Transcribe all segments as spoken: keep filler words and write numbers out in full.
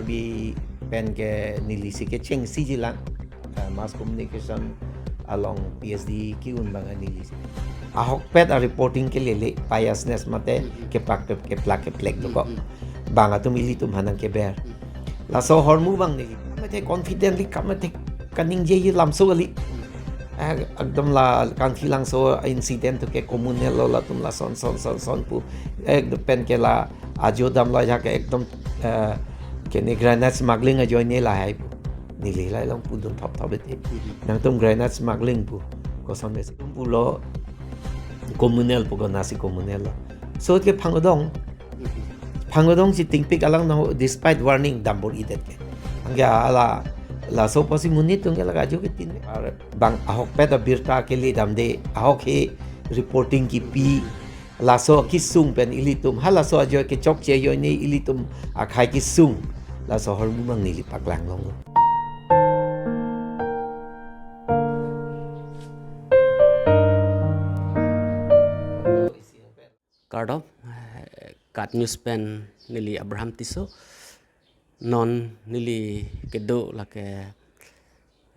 Karbi pen ke neli si kechengsi jilang, eh, mass communication along P H D ke-un abang neli si. Ahokpet a-reporting ke lele, biasness mate keplak keplak keplek dokok. Bang atum ilitum aphan nangkeber. Laso ahormu abang neli kamathe confidently, kamathe kaningje lamso kali. Eh, ekdom la Kangthilangso incident to ke communal lo, latum la son son son son pu. Eh, pen ke la ajo damlo ajahak ke ekdom, eh, kene granite smuggling ajoine lahai pu. Neli la along pudun thop thop ete. Nangtum granite smuggling pu. Koson besi tum pulo communal pu, konatsi communal lo. So ke phangdong. Phangdong si tingpik alang nang, despite warning, dambor-idet ke. Anke hala, laso apotsi monit atum ke la ajo ke tin. Bang ahokpet abirta kele damde, ahok he reporting kipi, laso kesung pen ilitum, halaso ajo kechokche ajoine ilitum akhei kesung, laso ahormu abang neli paklang long. Kardom, eh, KAT News pen neli Abraham Tisso. Non neli kedo lake,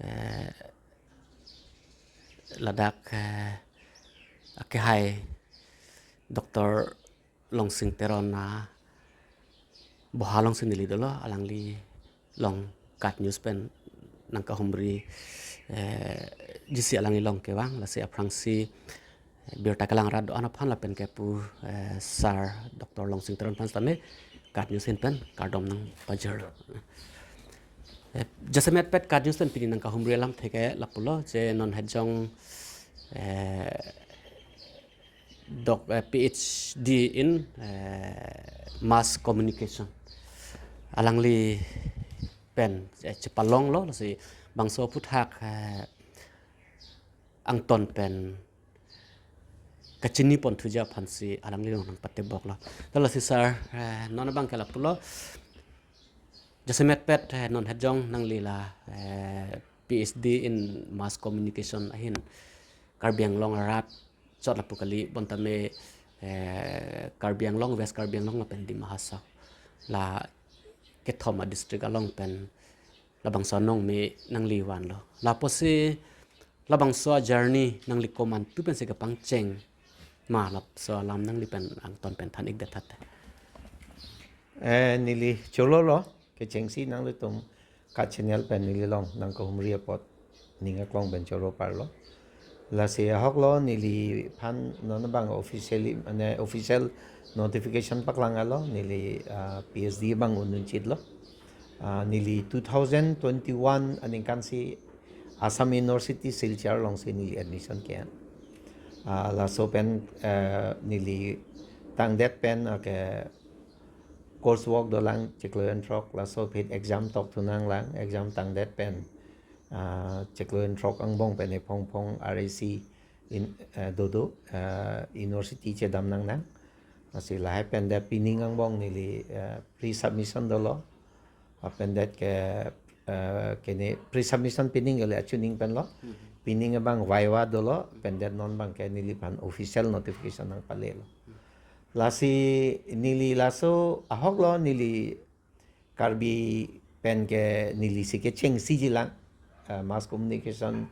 eh, ladak, eh, akehai Doctor Longsing Teron aboha alongsi neli dolo, alangli along KAT News pen nangkahumri, eh, jisi alangli along kevang, lasi aphrangsi, eh, birta kelang rat do-an aphan lapen kepu, eh, sir Doctor Longsing Teron aphan sitame KAT News ahin pen kardom nangpajir. Eh, jasemetpet KAT News pen pini nangkahumri alamthe ke lapulo je non Hejong, eh, dok, eh, P H D in, eh, mass communication. Alangli pen, eh, chepalonglo, lasi bangso aphuthak, eh, angton pen kachini ponthuji aphansi alangli along nangpateboklo. To lasi sir, eh, non abang ke lapulo. Jasemetpet, eh, non Hejong nangli la, eh, P H D in mass communication ahin Karbi Anglong arat chot lapu kali, bonta me, eh, Karbi Anglong, West Karbi Anglong lapen Dima Hasao, la kethom a-district along pen labangso anong me nangli vanlo. Lapusi labangso a-journey nangli komantu pensi kepangcheng ma, laso alam nangli pen angton pen than-ikdet tha. Eh, neli chorolo, kechengsi nanglitum KAT channel pen neli along nangkahumri apot ning aklong pen choro parlo. Lasi ahoklo, neliphan non abang officially, mane official notification paklang alo, neli, ah, P H D abang un-un chitlo. Ah, neli two thousand twenty-one aningkan si Assam University Silchar alongsi neli admission ke-en. Ah, laso pen, eh, neli tangdet pen, ah, ke course work dolang chiklo jon throk, laso aphi exam tokthu nanglang, exam tangdet pen, ah, chiklo jon throk angbong pen ephong phong R A C in, eh, dodo, eh, university chedam nangnang. Lasi lahai pen det pining angbong neli, eh, pre-submission dolo. Lapen det ke, eh, kene pre-submission pining kali achuning penlo. Pining abang viva dolo, pen det non abang ke neliphan official notification nangpalelo. Lasi neli laso ahoklo, neli Karbi pen ke neli si kechengsi jilang, eh, mass communication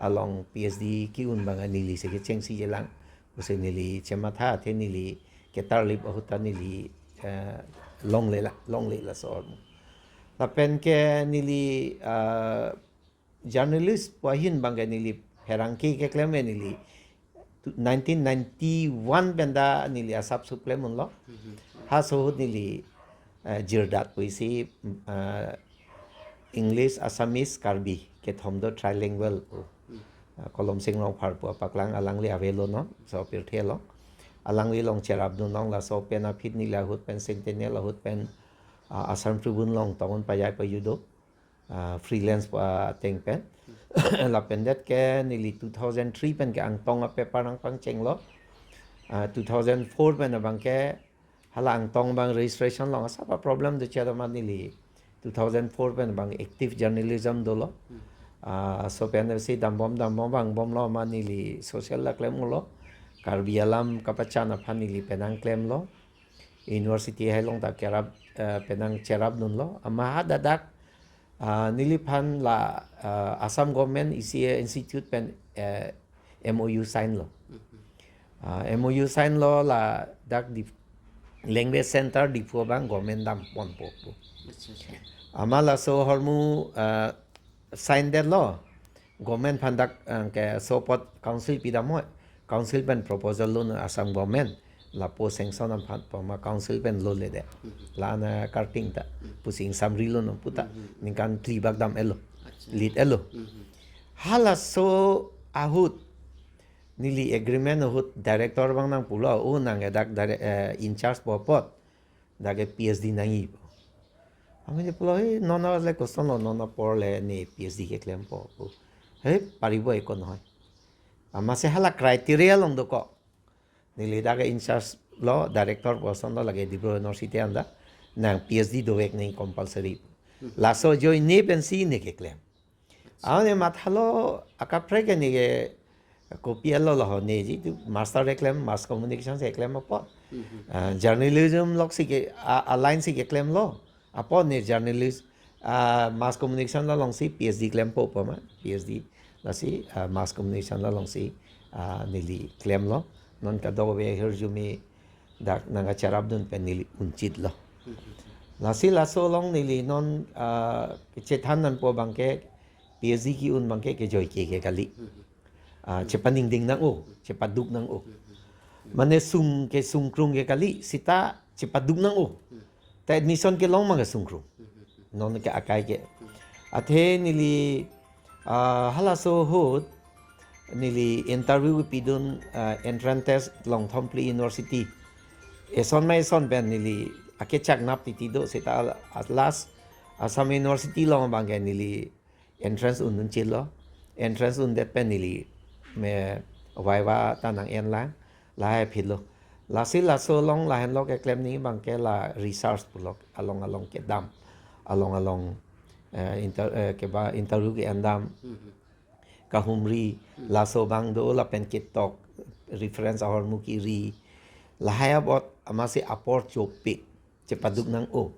along P H D ke-un abang neli si kechengsi jilang. Pusi neli chematha athe neli ketarlip ahut ta neli, eh, longlela, longlela so. Lapen ke neli, eh, journalist pu ahin abang ke neli pherangke keklem neli nineteen ninety-one pen ta neli asap sup klem unlo. Halaso ahut neli, eh, Jirdat pusi, eh, English, Assamese, Karbi kethom do, trilingual pu. Eh, Kolomsing Rongphar pu apaklang, alangli avelo non, so pirthe lo. Alangli along cherapdun long, laso pen aphi neli ahut pen Centennial ahut pen, ah, Assam Tribune along tong un pajai pajut do. Ah, freelance pu ateng pen. Lapen det ke neli two thousand three pen ke Angtong a-paper nangpangchenglo. Ah, two thousand four pen abang ke hala Angtong abang registration along asap a-problem do, chedam amat neli two thousand four pen abang active journalism dolo. Ah, so pen si dambom dambom abang bomlo amat neli social ta klem unlo. Karbi alam kapachan aphan neli penang klemlo. University hai along ta kerap, eh, penang cherapdunlo. Amat hadak, ah, neliphan la, ah, Assam government isi institute pen, eh, M O U sign lo. Ah, M O U sign lo ladak di language center Diphu abang government damponpo pu. Acha, acha. Amat laso ahormu, ah, sign detlo. Government aphan dak, ah, ke sopot council pidamhoi. Council pen proposal lun Assam government. Lapo sanction aphan pama council pen lule det. La-an karting ta. Pusi ingsamri lun puta. Ningkan phli bak dam-etlo. Acha. Lit-etlo. Halaso ahut neli agreement ahut director abang nangpulo, "O nang ke dak direct, eh, in charge po apot dak ke P H D nangji po." Amat neli pulo, "Eh, non ale kosonlo, non apor le ne P H D keklempo." "He, paribo, eko nohoi." Amatsi hala criteria along dokok. Neli dak ke in charge lo, director post lo lake Dibru University anta. Nang P H D dovek nangji compulsory. Laso ajoine pensi ne keklem. Amat ne mathalo, akaprek ke ne ke kopi alo lo ho, ne ji tu master keklem, mass communication si keklem apot. Ah, journalism loksi ke, a, a line si keklemlo. Apot ne journalist, ah, mass communication alongsi P H D klempo pama, P H D lasi, ah, mass communication alongsi, ah, neli klemlo. Non kadokave ahirjume dak nangkacherapdun pen neli unchitlo. Lasi laso along neli non, ah, kechethan nangpo abang ke P H D ke-un abang ke kejoike ke kali. Ah, chepaningding nang-o, chepaduk nang-o. Mane sung ke sungkrung ke kali, seta chepaduk nang-o. Ta admission kelong abang ke sungkrung. Non ke akai ke. Athe neli, ah, halaso ahut neli interview pidun, ah, entrance test Longthomphli University. Eson ma eson pen neli akechak nap titi do, seta al-, last Assam University along abang ke neli entrance un-un chilo. Entrance undet pen neli me viva ta nang-enlang, lahai phitlo. Lasi laso along lahenlo keklem nangji abang ke la research pulo, along along kedam, along along, eh, inter-, eh, keba interview ke-endam, kahumri, laso abang do lapen ketok, reference ahormu kiri, lahai apot amatsi apor chopik chepaduk nang-o.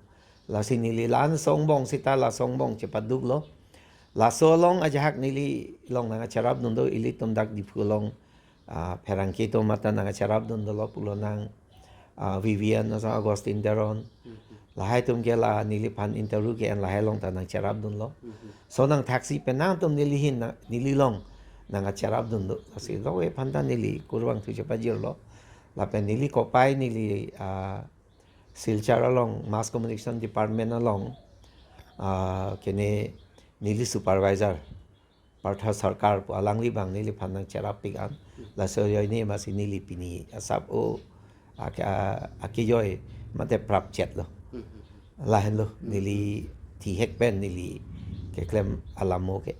Lasi neli la-an angbong seta laso angbong chepaduklo. Laso along ajahak neli along nangkacherapdun do, ilitum dak Diphu along, ah, pherangke atum mate nangkacherapdun dolo pulo nang, ah, Vivian, asa Augustine Teron. Lahai atum ke la neliphan interview ke-en lahai along ta nangcherapdunlo. So nangthaksi pen nangtum neli ahin na, neli along nangkacherapdun do. Lasi dove aphan ta neli kurvangthu chepajirlo. Lapen neli kopai neli, ah, Silchar along Mass Communication Department along, ah, kene neli supervisor Partha Sarkar pu alangli abang neliphan nangcherap pik an. Laso ajoine amatsi neli pini asap o ake, a, akejoi mate prapchetlo. Lahenlo neli thihek pen neli keklem alamo ke.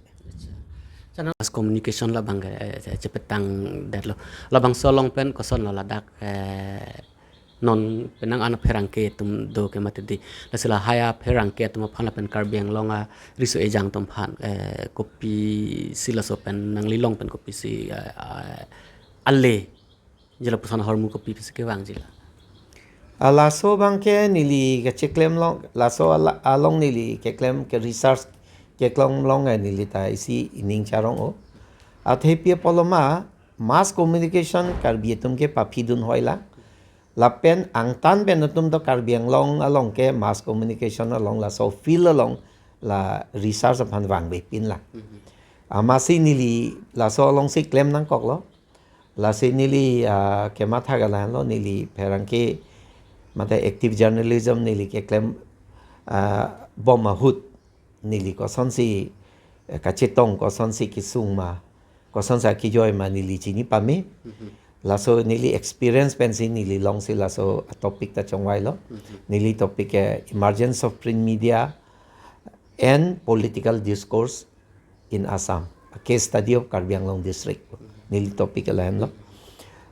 Mass communication labang ke, eh, chepetang detlo. Labangso along pen kosonlo ladak, eh, non penang an apherangke atum do ke mati di. Lasi lahai apherangke atum aphan lapen Karbi Anglong ariso ejang atum aphan, eh, kopisi laso pen nanglilong pen kopisi, eh, eh, ale jila puson ahormu kopisi kevangji la. Ah, laso abang ke neli kacheklemlo, laso ala-, along neli keklem ke research keklem along, eh, neli ta isi ining charong-o. Athe pi apotlo ma, mass communication Karbi atum ke paphidun hoilang. Lapen angtan pen atum do Karbi Anglong along ke mass communication along laso field along la research aphan vangvepinlang. Amatsi neli laso alongsi klem nangkoklo. Lasi neli, ah, kematha ke lahenlo, neli pherangke mate active journalism neli keklem, ah, bom ahut neli kosonsi, eh, kachetong, kosonsi kesung ma, kosonsi akejoi ma neli chini pame. Laso neli experience pensi neli alongsi laso topic ta chongvailo. Neli topic ke Emergence of Print Media and Political Discourse in Assam, a case study of Karbi Anglong district. Neli topic ke lahenlo.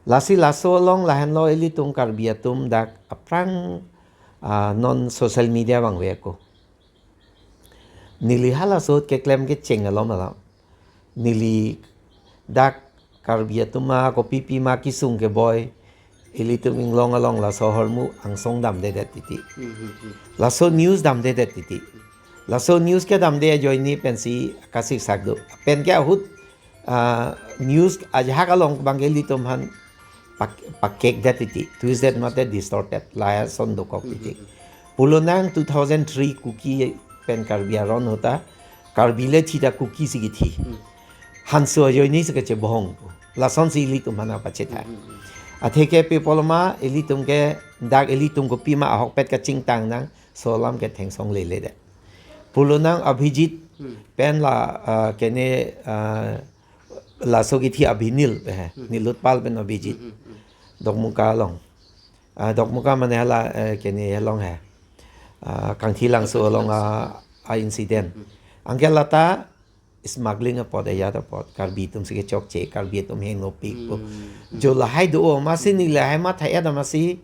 Lasi laso along lahenlo ilitum Karbi atum dak aphrang, ah, non social media vangve ako. Neli halaso ahut keklem kecheng alom alam. Neli dak Karbi atum ma kopipi ma kesung keboi, ilitum inglong along laso ahormu angsong damdedet titi. Hmm, hmm, hmm. Laso news damdedet titi. Laso news kedamde ajoine pensi kasiksak do. Pen ke ahut, ah, news ajahak along abang ke ilitum aphan pak-, pakekdet titi. Twisted mate distorted. Lahai ason dokok titi. Hmm, hmm, hmm. Pulonang two thousand three Kuki pen Karbi aron ahut ta, Karbi le thi ta Kuki si kithi. Hmm. Hanso ajoine si kachebohong. Lasonsi ilitum aphan pachethak. Hmm, hmm, hmm. Atheke pi pulo ma ilitum ke dak ilitum kopima ahokpet kachingtang nang, laso alam ke thengsong lele det. Pulonang Abhijit, hmm, pen la, ah, kene, ah, laso kithi Abhinil pe he, hmm, Nilotpal pen Abhijit. Hmm, hmm, hmm. Dokmoka along. Ah, Dokmoka mane hala, eh, kene along he. Ah, Kangthilangso along a, a incident. Hmm. Anke lata smuggling apot, ajat apot, Karbi atum si kechokche, Karbi atum hengnopik po. Hmm. Jo lahai do, amatsi neli lahai matha-et amatsi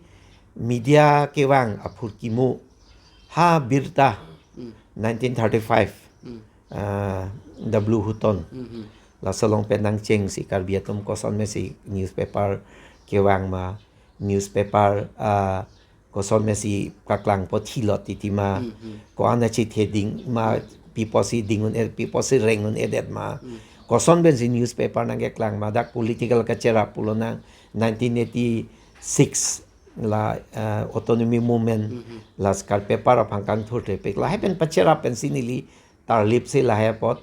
media kevang aphurkimo. Ha birta, hmm, nineteen thirty-five. Hmm. Ah, W Hutton. Hmm, hmm. Laso along pen nangchengsi Karbi atum kosonmesi newspaper kevang ma, newspaper, ah, kosonmesi kaklangpo thilot titi ma, hmm, hmm, ko-an achethe ding ma, hmm, pi apotsi ding un-e, pi apotsi reng un-edet ma. Hmm. Koson pensi newspaper nangkeklang ma, dak political kacherap pulonang nineteen eighty-six la, eh, autonomy movement, hmm, hmm, la Karbi paper aphan kangthurthepik. Lahai pen pacherap pensi neli tarlip si lahai apot,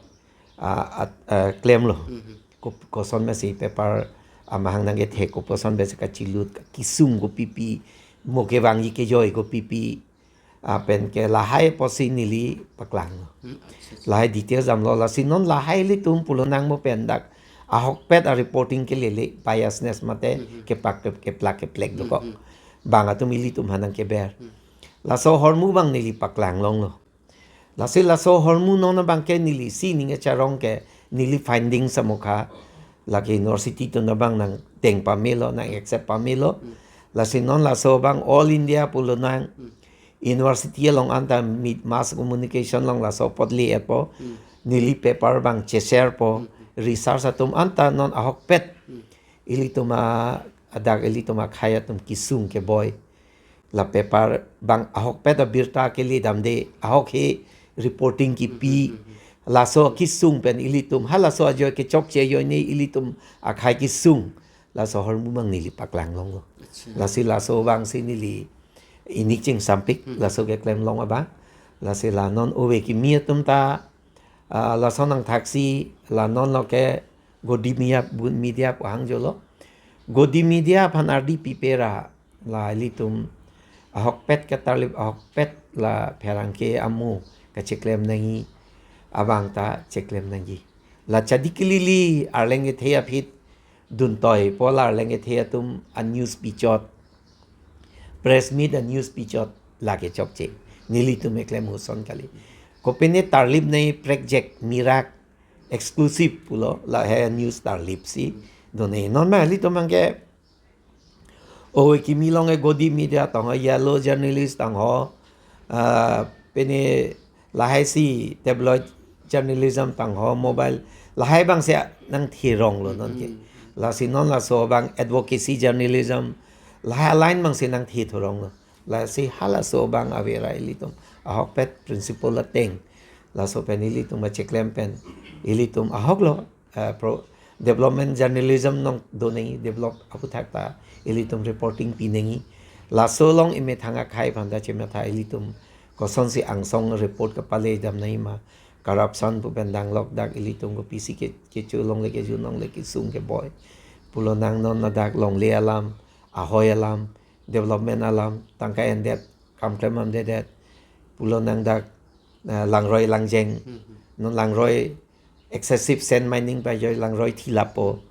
ah, at-, ah, klemlo. Mhm. Ko-, kosonmesi paper amahang nangkethe, kopi kosonmesi kachilut, kisung kopipi, mo kevangji kejoi kopipi, ah, pen ke lahai apotsi neli paklanglo. Hmm, acha, acha. Lahai details damlo, lasi non lahai ilitum pulonang mo pen dak ahokpet a reporting ke lele, biasness mate, mhm, kepak ke-, keplak keplek dokok. Mhm. Bang atum ilitum aphan nangkeber. Hmm. Laso ahormu abang neli paklang longlo. Lasi laso ahormu non abang ke neli isi ning kacharong ke neli finding samukha lake university atum abang nangdeng pamelo, nang accept pamelo. Hmm. Lasi non laso abang All India pulonang, hmm, university along anta mit mass communication along laso apot le-etpo. Hmm. Neli paper abang che-share po. Hmm. Research atum anta non ahokpet. Hmm. Ilitum a, adak ilitum akhei atum kisung keboi. La paper abang ahokpet abirta kele damde, ahok he reporting kipi. Hmm, hmm, hmm, hmm. Laso kisung pen ilitum, halaso ajoine kechokche ajoine ilitum akhei kisung. Laso ahormu abang neli paklang longlo. Acha. Lasi laso abangsi neli inik chingsampik, hmm, laso keklem long abang. Lasi la non ove kimi atum ta, ah, laso nangthaksi, la non lo ke Godi Media, Bu-, Media pu hangjolo. Godi Media aphan ardi pipe ra, la ilitum ahokpet katarlip, ahokpet la pherangke amu kacheklem nangji abang ta cheklem nangji. La chadi kelili arleng kethe aphi duntoipo, la arleng kethe atum a news pichot, press meet a news pichot, lake chokche. Nelitum keklem ason kali. Kopine tarlip nangji prekjak mirak exclusive pulo, lahai news tarlip si do nangji. Non ma ilitum abang ke ove kimi along ke Godi Media tangho, yellow journalist tangho, ah, pine lahai si tabloid journalism tangho, mobile, lahai abangsi nangtheronglo non ke. Hmm. Lasi non laso abang advocacy journalism, lahai line abangsi nangtheronglo. Lasi halaso abang ave ra ilitum ahokpet principle ateng. Laso pen ilitum acheklem pen ilitum ahoklo, eh, pro-, development journalism nong do nangji, develop aphuthak ta ilitum reporting pi nangji. Laso along imethang akhei aphan ta chematha, ilitum kosonsi angsong report kepale dam nangji ma, corruption pu pen danglok dak ilitum kopisi ke, kecho longle kejun longle kisung keboi. Pulonang non ladak longle alam, ahoi alam, development alam, tangka endet, kam klem damdedet. Pulonang dak, eh, langroi langjeng. Hmm, hmm. Non langroi excessive sand mining pajoi, langroi thilappo.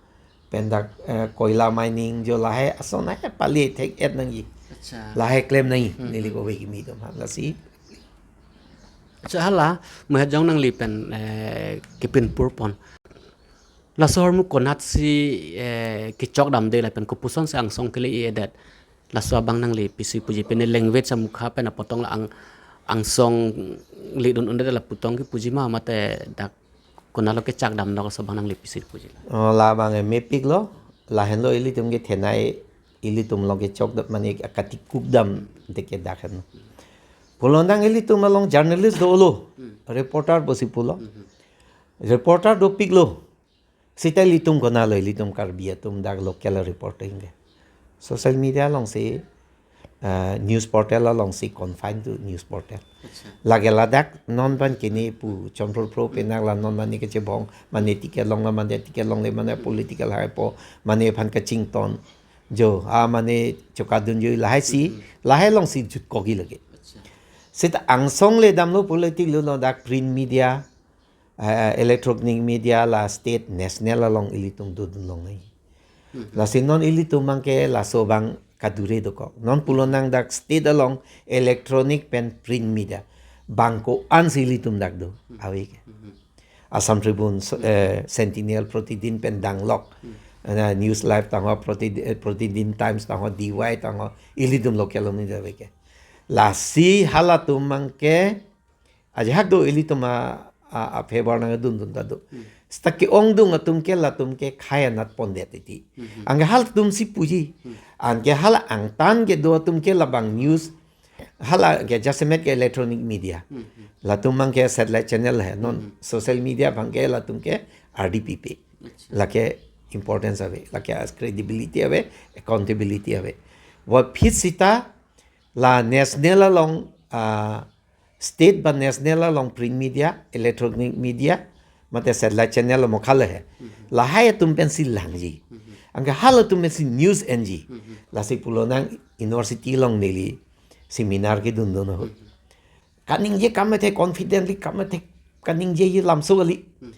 Pen dak, eh, koila mining jo lahai ason lahai pale thek-et nangji. Acha. Lahai klem nangji, hmm, neli, hmm, ove kimi atum aphan lasi. Acha, hala, mo hejong nangli pen, eh, kipin purpon. Laso ahormu konatsi, eh, kechok damde lapen kopusonsi angsong kele-edet. Laso abang nangli pisi puji, pine language amukha pen apotong la ang, angsong lidun undet la putong kipuji ma mate dak konatlo kechak damnok, laso abang nangli pisi puji la. Oh, labang ke mepiklo, lahenlo ilitum kethenei ilitum along kechok dam mane katikuk dam deke dak hen. Pulo nang ilitum along journalist dolo. Hmm. Reporter pusi pulo. Hmm. Reporter dopiklo. Seta ilitum konatlo, ilitum Karbi atum dak local reporting ke. Social media alongsi, eh, news portal alongsi confine to news portal. Acha. Lake ladak non ban kini pu chonpro pro penak la non mane kechebong, mane ticket longlo, mane ticket longle, mane political haipo, mane aphan kachington. Jo, a mane chokadun jo lahai si, Hmm. lahai alongsi jutkokji lake. Acha. Seta angsong le damlo politic lo ladak print media, eh, electronic media la state national along ilitum dodun longle. Hmm. Lasi non ilitum abangke laso abang kadure dokok. Non pulo nang dak state along electronic pen print media bang ko-ansi ilitum dak do, Hmm. ave ke. Hmm. Assam Tribune, so, eh, Sentinel, Pratidin pen danglok. Hmm. Na News Live tangho, Prati-, eh, Pratidin Times tangho, D Y tangho, ilitum local media ave ke. Lasi halatum abangke ajahak do ilitum a, a, a favor nangdun dun ta do. Hmm. Seta ke-ongdung atum ke latum ke khei anat pondet titi. Hmm. Anke halatum si puji. Hmm. Anke hala angtan kedo atum ke labang news. Hala ke jasemet ke electronic media. Hmm. Latum abangke satellite channel he. Non Hmm. social media abangke latum ke R D P P. Acha. Lake importance ave, lake as credibility ave, accountability ave. Apot seta la national along, ah, state ba national along print media, electronic media, mate satellite channel mo khale he. Mhm. Lahai atum pensi langji. Mhm. Anke halatum pensi news enji. Mhm. Lasi pulo nang university along neli seminar kedun dun ho. Mhm. Kaningje kamathe confidently kamathe kaningjeji lamso kali. Hmm.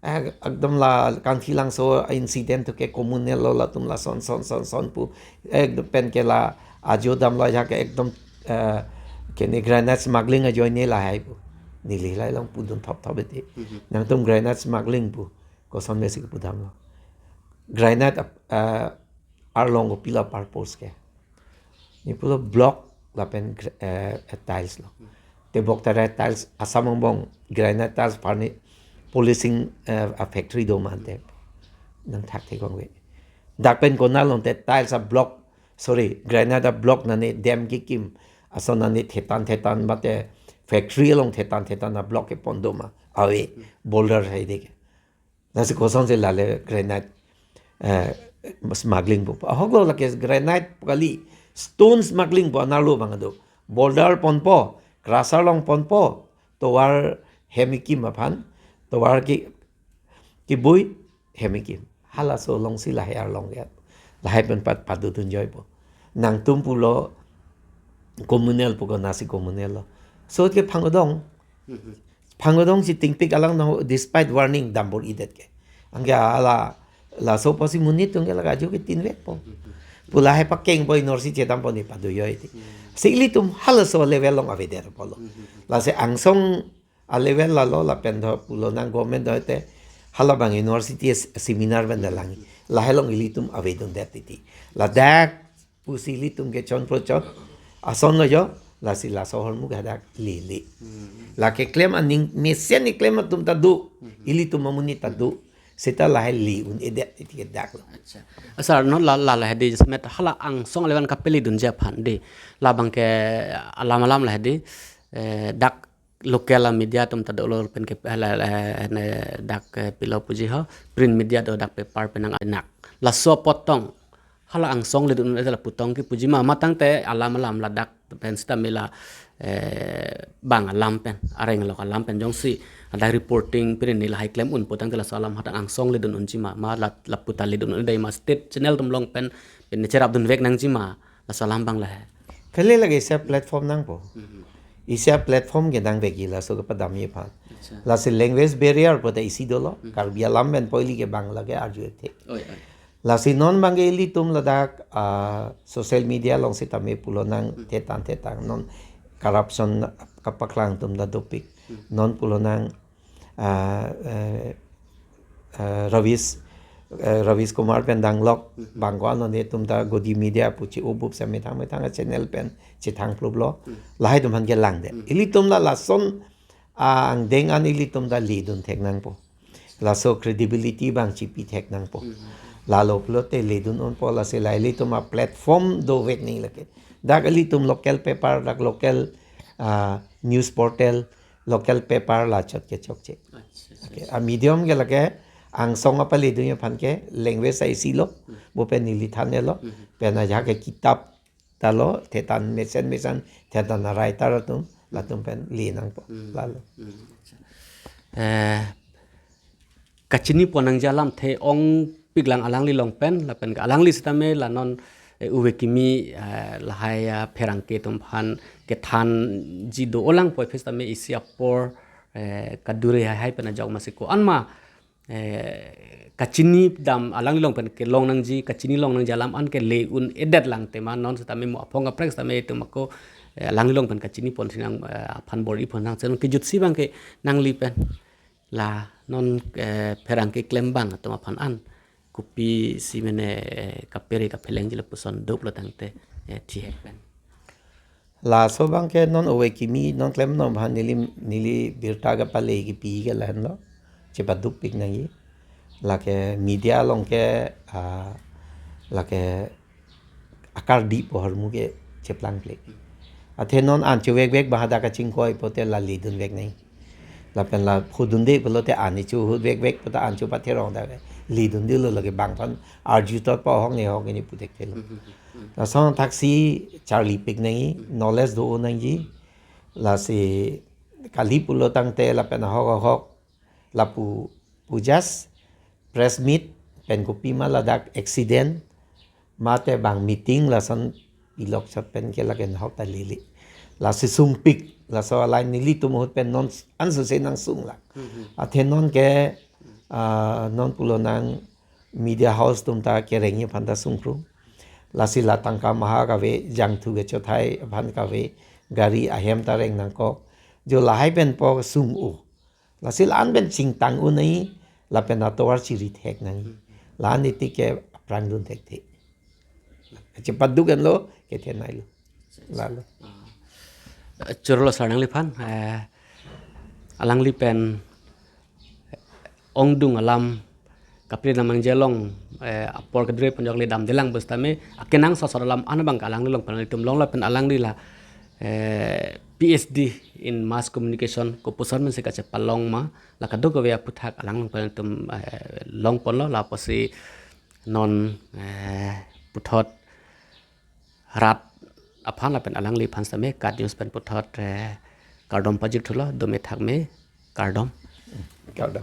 Eh, ekdom la Kangthilangso incident to ke communal lo latum lason son son son pu. Ekdom pen ke la ajo damlo ajahak ke ekdom, eh, kene granite smuggling ajoine lahai pu. Neli lahai along pudun thop thop ete. Mhm. Nangtum granite smuggling pu. Koson besi kepu damlo. Granite ap-, eh, arlong kopilo purpose ke. Ne pulo block lapen gr-, eh, eh, tiles lo. Te bok tare tiles Assam angbong granite tiles pharni polishing, eh, a factory do mante. Nangthak thekong ave. Dak pen konat along te tiles ablock, sorry, granite ablock nane dam kekim ason nane thetan thetan mate factory along thetan thetan ablock kepon do ma. Ave, boulder hai de ke. Lasi kosonsi lale granite, eh, smuggling pu. Ahoklo lake granite pu kali, stone smuggling pu anerlo abang do. Boulder ponpo, crusher along ponpo, tovar hem kekim aphan, tovar ke, kebui hem kekim. Halaso alongsi lahai arlong ya. Lahai pen pat padodun joipo. Nangtum pulo communal pu konatsi communal lo. So ke phangdong. Mhm. Phangdong si tingpik alang nang despite warning dambor-idet ke. Anke hala laso pusi monit atum ke la ajo ke tin vekpo. Pu lahai pakengpo inor si chedampo ne pado joi ti. Hmm. Si ilitum halaso level along avedet pulo. Hmm. Lasi angsong a level lalo lapen do pulo nang government do te halabang university s-, seminar pen dalang. Lahai along ilitum avedundet titi. Ladak pusi ilitum ke chonpro chon. Ason lo jo, lasi laso ahormu ke hadak lele. Hmm. Lake klem aning mesen keklem atum ta do, Hmm. ilitum amonit ta do. Seta lahai le un-edet titi ke dak lo. Acha. Sir, non la, la, lahai di jasemet hala angsong level kapele dunji aphan di. Labang ke alam alam lahai di, eh, dak local media atum ta dolo pen ke hala, eh, ne dak, eh, pilo puji ho, print media do dak paper penang anak. Laso apot tong hala angsong ledun un-e lapu tong ke puji ma, matang te alam alam ladak pen seta mela, eh, bang alam pen, areng alok alam pen jongsi ada reporting pen ne lahai klem un pu tangte laso alam hadak angsong ledun unji ma, ma la, lapu ta ledun un-e dei ma state channel atum along pen, pen ne cherapdun vek nangji ma, laso alam abang lahai. Kali lake isi a platform nangpo. Mhm. Isi a platform ke nangvekji laso kepadamji aphan. Acha. Lasi language barrier pu ta isi dolo. Mhm. Karbi alam pen poili ke Bangla ke arju ethe. Oi, oi. Lasi non abang ke ilitum ladak, ah, social media along sitame pulo nang Hmm. thetan thetan non corruption kapaklang atum ta dopik. Hmm. Non pulo nang, ah, eh, eh, Ravish, eh, Ravish Kumar pen danglok Hmm. bang ko-an lo ne atum ta Godi Media pu chi-o bup sa methang methang channel pen chethang plup lo. Hmm. Lahai atum aphan ke langdet. Hmm. Ilitum la lason, ah, angdeng an ilitum ta ledun thek nangpo. Laso credibility abang chipi thek nangpo. Mhm. Lalo pulote ledun unpo, lasi la ilitum a-platform dovek nangji lake. Dak ilitum local paper, dak local, ah, news portal, local paper la chot ke chokche. Acha, acha, okay, acha. A-medium ke lake angsong apaledun aphan ke language a isi lo, Hmm. bo pen neli than-etlo, Hmm. pen ajahak ke kitap ta lo, thetan mesen mesen, thetan a-writer atum, latum pen le nangpo, Hmm. lalo. Hmm. Acha. Eh, kachinipon nangji alamthe ongpik lang alangli along pen, lapen ke alangli sitame la non, eh, ove kimi, eh, lahai, ah, pherangke atum aphan kethanji do-olang puvoiphit sitame isi apor, eh, kadure haihai pen ajok masi ko-an ma, eh, kachini dam alangli along pen kelong nangji, kachini long nangji alam an ke le un-edet lang tema non sitame mo aphong kaprek sitame itum ako, eh, alangli along pen kachinipon sinang, eh, aphan bor-ipon nang chen kejut si abang ke nangli pen la non, eh, pherangke klembang atum aphan an kopisi mene, eh, kaphere kaphelengji lapuson doplo tangte, eh, thihek pen. Laso abang ke non ove kimi non klemnoi aphan neli, neli birta kapale kipi ke lahenlo. Chepadukpik nangji. Lake media along ke, ah, lake akardi pu ahormu ke cheplangple. Athe non an chuvekvek abang hadak kachingkoi pote la ledunvek nangji. Lapen la phodunde pulote an ichu hut vekvek puta an chu patherong ta ledundelo, lake bang aphan arju tot pa ahok ne ahok ne pu thekthelo. Hmm, hmm, hmm. Lason thaksi charlipik nangji, Hmm. knowledge do nangji. Lasi kali pulo tangte lapen ahok ahok lapu pu just press meet pen kopima ladak accident mate bang meeting lason pilok chot pen ke lake nahok ta lele. Lasi sungpik, laso alai nelitum ahut pen non ansose nangsung la. Hmm, hmm. Athe non ke, ah, non pulo nang media house atum ta kerengji aphan ta sungkru. Lasi la tangka maha kave, jangthu kechot hai aphan kave, gari ahem ta reng nangkok. Jo lahai pen po sung-o. Lasi la-an pen chingtang un nangji, lapen atovar chiri thek nangji. Hmm. La-an iti ke aphrang dun thekthe. Chepaduk enlo, kethenei lo. Lalo. Ah. Chorolo sar nangliphan, eh, alangli pen ongdung alam kapri namang jelong, eh, apor kedre pen jokli damdelang pusitame, akenangsot asor alam an abang ke alangli along pen itum longlo pen alangli la, eh, P H D in Mass Communication kopuson mensi kachepalong ma, la kadokave aphuthak alangli along pen itum, eh, longponlo, lapusi non, eh, puthot rat aphan lapen alangliphan sitame KAT News pen puthot, eh, kardom pajirthulo, dome thakme, kardom. Kardom.